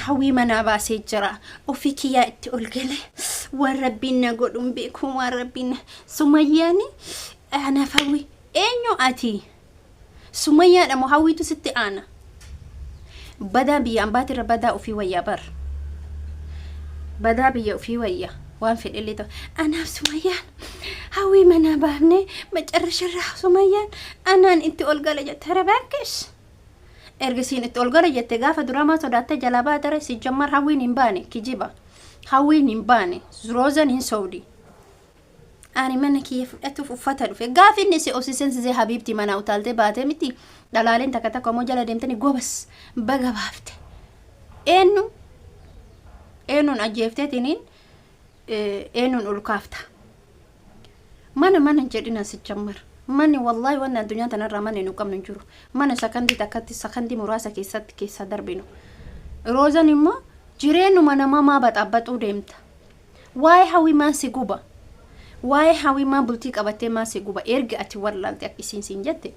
Hawwii manaa baasee jira. Ofii kiyyaa itti ol gale. Waan rabbiin na godhu hin beeku. Waan rabbiin na. Sumayyaan anaaf Hawwii. Eenyu ati? Sumayyaadha moo Hawwiitu sitti aana? Badaa biyya ambaatirra badaa ofii wayyaa bar. Badaa biyya ofii wayya. Waan fedhellee ta'u. Anaaf Sumayyaan Hawwii manaa baafnee macarrasharraa Sumayyaan anaan itti ol gala jette. Hara baakkesh. Erga siin itti ol gala jette, gaafa duraa maa sodaattee jalaa baatare? Sijjammar Hawwiin hin baane, kijiba. Hawwiin hin baane. Roozan hin soowdi. Ani mana kiyya fudhatuuf uffata dhufe. Gaafi inni si obsiseen sisee habiibti manaa utaaltee baatee miti. Dhalaaleen takka takka immoo jala deemtanii gobas baga baafte. Eenyu? Eenyuun ajjeefteetiniin eenyuun ol kaafta? Mana mana hin jedhina sijjammar. Manni wallaahi wanni addunyaa tanarraa manni nu qabnu hin jiru. Mana sakandii takkatti, sakandii muraasa keessatti keessa darbinu. Roozan immoo jireenyuma namaa maa baxaabaxuu deemta? Waa'ee Hawwii maa si guba? Waa'ee Hawwii maa bultii qabattee maa si guba? Erga ati wallaalte akka isiin siin jette,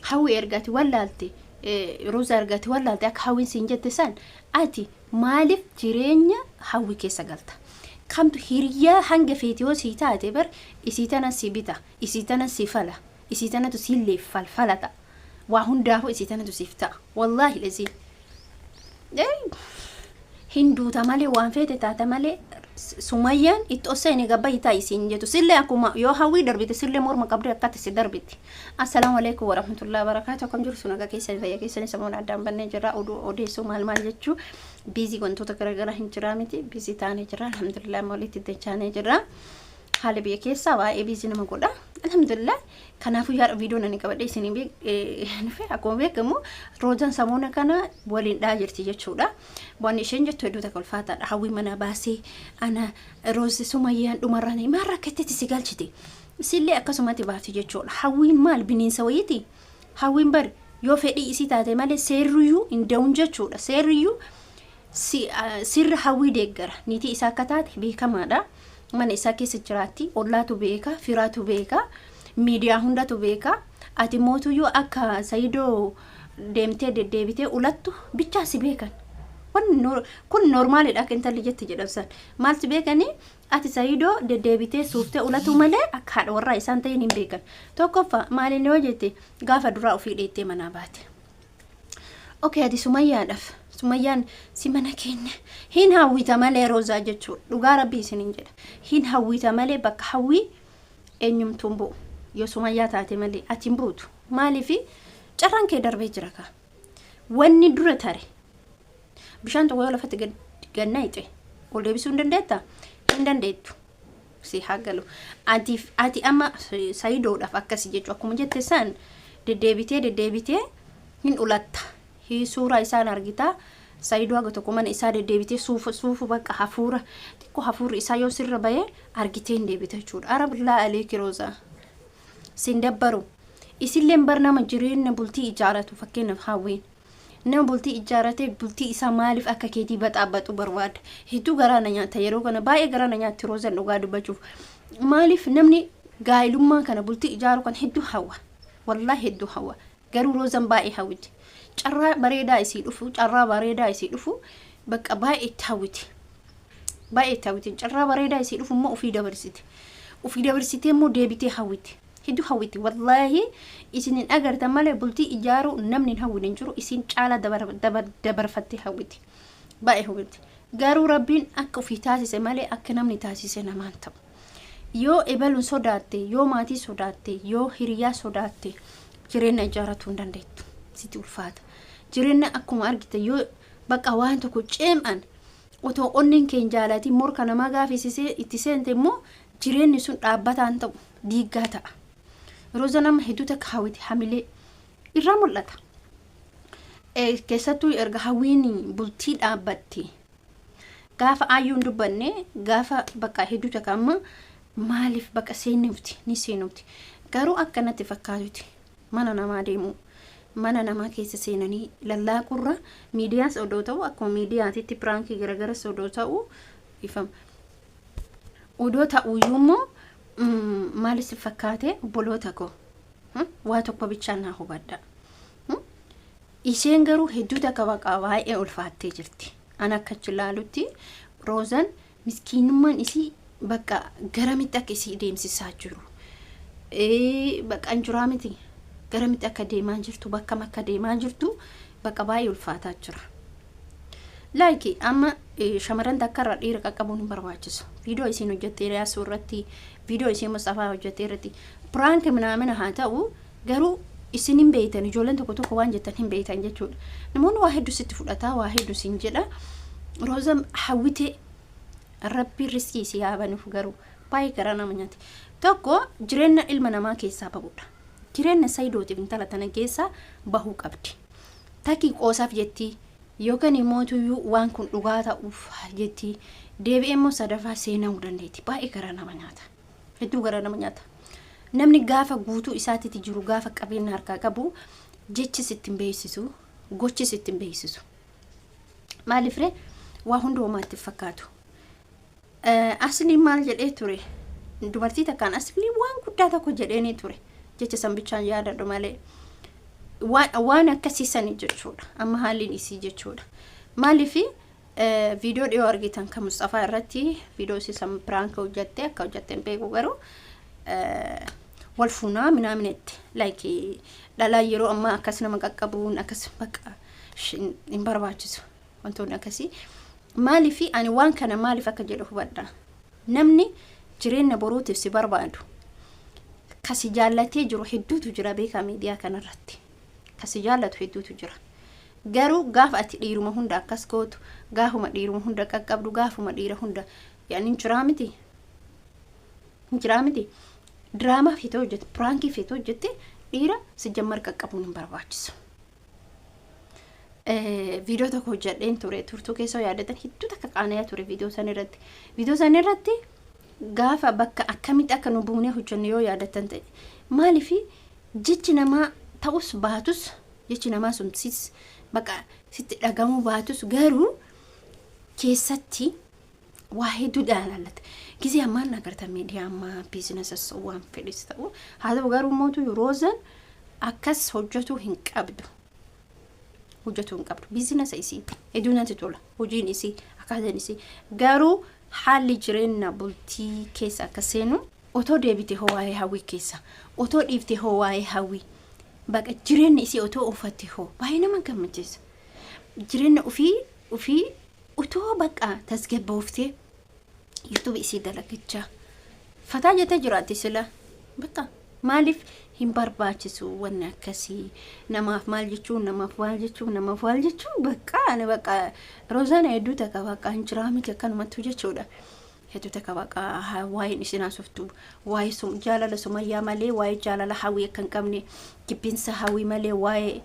Hawwii erga ati wallaalte, Roozaa erga ati wallaalte akka Hawwiin siin jette san, ati maaliif jireenya Hawwii keessa galta? Kamtu hiriyaa hanga feeti yoo sii taate bar, isii tana si bita, isii tana si fala, isii tanatu siillee falfala ta'a. Waa hundaafuu isii tanatu siif ta'a. Wallaahi lazii. Hin duuta malee, waan feete taata malee, Sumayyaan itti osseeni gabbayi ta'i siin jettu. Sillee akkuma yoo Hawwii darbite, sillee morma qabdee akkatti si darbiti. Assalaamu alaikum warahmatullahi wabarakatuh. Akkam jiru sun? Nagaa keessan, fayyaa keessan? Samuun addaan bannee jira. Oduu odeessuu maal maal jechuu busy wantoota garaagaraa hin jiraa miti, busy taanee jira. Alhamdulillah, walitti dachaanee jira. Haala biyya keessaa baay'ee busy nama godha. Alhamdulillah. Kanaafuu yaada viidiyoo nani qabadhe isinii dhufe. Akkuma beekamu Roozaan samoona kana waliin dhaa jirti jechuudha. Wanni isheen jettu hedduu takka ulfaataadha. Hawwii mana baasee ana Roozi Sumayyaan dhumarraan maal rakkatteetti si galchite? Isillee akkasumatti baafti jechuudha. Hawwiin maal bineensa wayiiti? Hawwiin bari yoo fedhii isii taate malee seerriyyuu hin da'uun jechuudha. Seerriyyuu sirra Hawwii deeggara. Niitii isaa akka taate beekamaadha. Mana isaa keessa jiraatti. Ollaatu beeka, firaatu beeka, miidiyaa hundatu beeka. Ati mootuyyuu akka Sayidoo deemtee deddeebitee ulattu bichaa si beekan. Kun normalidha akka intalli jette jedhan san. Maal si beekanii? Ati Sayidoo deddeebitee suuftee ulatu malee akka haadha warraa isaan ta'in hin beekan. Tokkoffaa maaliin yoo jette, gaafa duraa ofii dheettee manaa baate. Okay, ati Sumayyaadhaaf Sumayyaan si mana keenya hin hawwita malee Roozaa jechuudha. Dhugaa rabbii isiniin jedha. Hin hawwita malee bakka Hawwii eenyumtuun bu'u. Yoo Sumayyaa taate malee ati hin buutu. Maaliifi? Carraan kee darbee jira kaa. Wanni dura tare, bishaan tokko yoo lafatti gad naqxe ol deebisuu hin dandeettaa? Hin dandeettu. Si haa galu. Ati amma Sayidoodhaaf akkasi jechuudha. Akkuma jette san deddeebitee deddeebitee hin ulatta. Suuraa isaan argita. Sayidoo haga tokko mana isaa deddeebitee suufu suufu, bakka hafuura xiqqoo hafuurri isaa yoo sirra bahee argitee hin deebite jechuudha. Arabillaa aleeki Roozaa. Sin dabbaru. Isilleen bar nama jireenya bultii ijaaratu, fakkeenyaaf Hawwiin. Nama bultii ijaaratee bultii isaa maaliif akka keetii baxaabaxu barbaada? Hedduu garaa na nyaata yeroo kana, baay'ee garaa na nyaatti Roozan dhugaa dubbachuuf. Maaliif namni gaa'ilummaa kana, bultii ijaaru kan hedduu hawwa. Wallaahi hedduu hawwa. Garuu Roozan baay'ee hawwiti. Carraa bareedaa isii dhufu, carraa bareedaa isii dhufu bakka baay'ee itti hawwiti. Baay'ee itti hawwiti. Carraa bareedaa isii dhufu immoo ofii dabarsite. Ofii dabarsitee immoo deebitee hawwiti. Hedduu hawwiti. Wallaahi isin hin agartan malee bultii ijaaruu namni hin hawwine hin jiru. Isin caalaa dabarfattee hawwiti. Baay'ee hawwiti. Garuu rabbiin akka ofii taasise malee akka namni taasise namaan ta'u. Yoo ebaluun sodaatte, yoo maatii sodaatte, yoo hiriyaa sodaatte, jireenya ijaarratuu hin dandeettu. Sitti ulfaata. Jireenya akkuma argite yoo bakka waan tokko ceem'an, otoo onneen kee hin jaalatiin morka namaa gaafisisee itti seente immoo jireenyi sun dhaabbataan ta'u, diiggaa ta'a. Roza nama hedduu takka hawwiti, hamilee irraa mul'ata. Keessattuu erga Hawwiin bultii dhaabbatte, gaafa ayyuun dubbanne, gaafa bakka hedduu takka amma maaliif bakka seenuuti ni seenuuti. Garuu akka natti fakkaatuti mana namaa deemuu, mana namaa keessa seenanii lallaaqurra, miidiyaas odoo ta'u, akkuma miidiyaatitti prankii garagaras odoo ta'u, ifama odoo ta'uyyuu immoo, maal si fakkaate obboloota koo, waa tokko bichaan naa hubadha. Isheen garuu hedduu takka baqa baay'ee ulfaattee jirti. An akka achi ilaalutti Roozan miskiinummaan isii bakka garamitti akka isii deemsisaa jiru. Bakka anjuraa miti garamitti akka deemaa jirtu, bakkam akka deemaa jirtu bakka baay'ee ulfaataa jira. Laayiki amma shamarran takka irraa dhiira qaqqabuun hin barbaachisu. Viidiyoo isiin hojjettee yaasuu irratti, viidiyoo isiin Mustafaa hojjettee irratti prank minaamina haa ta'u, garuu isin hin beeytan, ijoolleen tokko tokko waan jettan hin beeytan jechuudha. Namoonni waa hedduu sitti fudhataa, waa hedduu siin jedha. Roozan hawwitee rabbi riskii isii haa banuuf, garuu baay'ee garaa nama nyaati. Tokko jireenya ilma namaa keessaa bahudha. Jireenya Sayidootiif intala tana keessaa bahuu qabdi. Takii qoosaaf jettii yookaan immoo tuyyuu waan kun dhugaa ta'uuf jettii deebi'ee immoo sadaffaa seenamuu dandeetti. Baay'ee garaa nama nyaata. Hedduu garaa nama nyaata. Namni gaafa guutuu isaatitti jiru, gaafa qabeenya harkaa qabu, jechi sitti hin beeksisu, gochi sitti hin beeksisu. Maaliif ree waa hundumaa itti fakkaatu. Asliin maal jedhee ture? Dubartii takkaan Asliin waan guddaa tokko jedheenii ture. Jecha san bichaan yaadadhu malee. Waan akkasii sani jechuudha. Amma haalliin isii jechuudha. Maaliif viidiyoo dhiyoo argitan kan Mustafaa irratti viidiyoo isii san prank hojjatte akka hojjatte hin beeku, garuu wal fuunaa minaaminette like dhalaa yeroo ammaa akkas nama qaqqabuun akkas bakka hin barbaachisu wantoonni akkasii. Maaliif ani waan kana maaliif akka jedhu hubadha. Namni jireenya boruutiif si barbaadu kasi jaallatee jiru hedduutu jira, beekaa, miidiyaa kanarratti. Kasi jaallatu hedduutu jira. Garuu gaafa ati dhiiruma hunda akkas gootu, gaafuma dhiiruma hunda qaqqabdu, gaafuma dhiira hunda yaani hin jiraa miti. Hin jiraa miti. Diraamaa feetee hojjette, prankii feetee hojjette, dhiira si jammar qaqqabuun hin barbaachisu. Viidiyoo tokko hojjedheen ture turtuu keessa yaadatan hedduu takka qaanayaa ture viidiyoo san irratti. Viidiyoo san irratti gaafa bakka akkamitti akka nu buunee hojjennu yoo yaadatan ta'e, maaliif jechi namaa ta'us baatus, jechi namaa sun sis bakka sitti dhagamuu baatus, garuu keessatti waa hedduudhaan ilaallata. Gisee ammaan agarta miidiyaa ammaa businessas waan fedhis ta'u haa ta'u, garuu mootu Roozan akkas hojjetuu hin qabdu. Hojjetuu hin qabdu. Businessa isii hedduu natti tola. Hojiin isii, akkaataan isii, garuu haalli jireenya bultii keessa akka seenu otoo deebite hoo, waa'ee hawwii keessa otoo dhiifte hoo, waa'ee hawwii baqa jireenya isii otoo uffatte hoo, baay'ee nama gammachiisa. Jireenya ofii ofii otoo bakka tasgabbooftee YouTube isii dalagichaa fataa jettee jiraatti sila bakka. Maaliif hin barbaachisu wanni akkasii? Namaaf maal jechuun, namaaf maal jechuun, namaaf maal jechuun, bakka ani bakka Roozaan hedduu takka bakka hin jiraa miti akkanumattu jechuudha. Hedduu takka bakka waa'een isin haasoftu waa'ee jaalala Sumayyaa malee waa'ee jaalala hawwii akka hin qabne, jibbinsa hawwii malee waa'ee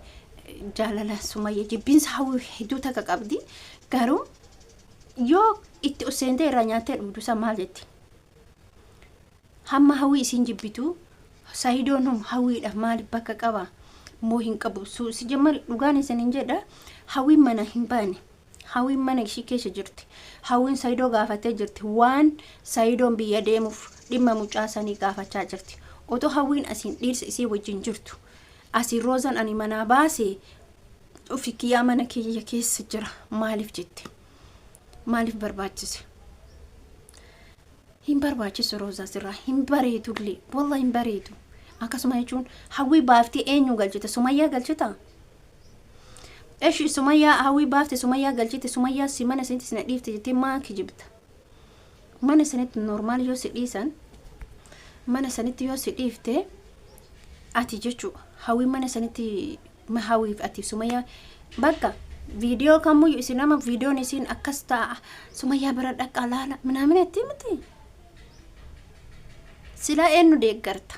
jaalala Sumayyaa, jibbinsa hawwii hedduu takka qabdi. Garuu yoo itti seentee irraa nyaattee dhugdu san maal jetti? Hamma hawwii isiin jibbitu, Sayidoon hum hawwiidhaaf maaliif bakka qaba moo hin qabu? Si jammal dhugaan isin hin jedha, hawwiin mana hin baane. Hawwiin mana ishii keessa jirti. Hawwiin Sayidoo gaafatee jirti. Waan Sayidoon biyya deemuuf dhimma mucaa sanii gaafachaa jirti. Otoo hawwiin asiin dhiirsa isii wajjin jirtu, asiin Roozan ani manaa baase ofi kiyyaa mana kiyya keessa jira maaliif jette? Maaliif barbaachise? Hin barbaachisu, Roozaa sirraa hin bareedullee, walla hin bareedu. Akkasuma jechuun hawwii baaftee eenyu galchite? Sumayyaa galchita? Eshi Sumayyaa hawwii baafte, Sumayyaa galchite, Sumayyaa si mana isinitti sina dhiifte jettee maa kijibta? Mana sanitti normal yoo si dhiisan, mana sanitti yoo si dhiifte ati jechuu hawwii mana sanitti hawwiif ati Sumayyaa bakka viidiyoo kamuyyuu isin nama viidiyoon isin akkas ta'a Sumayyaa bira dhaqaa laala minaamin itti miti. Silaa eenyu deeggarta?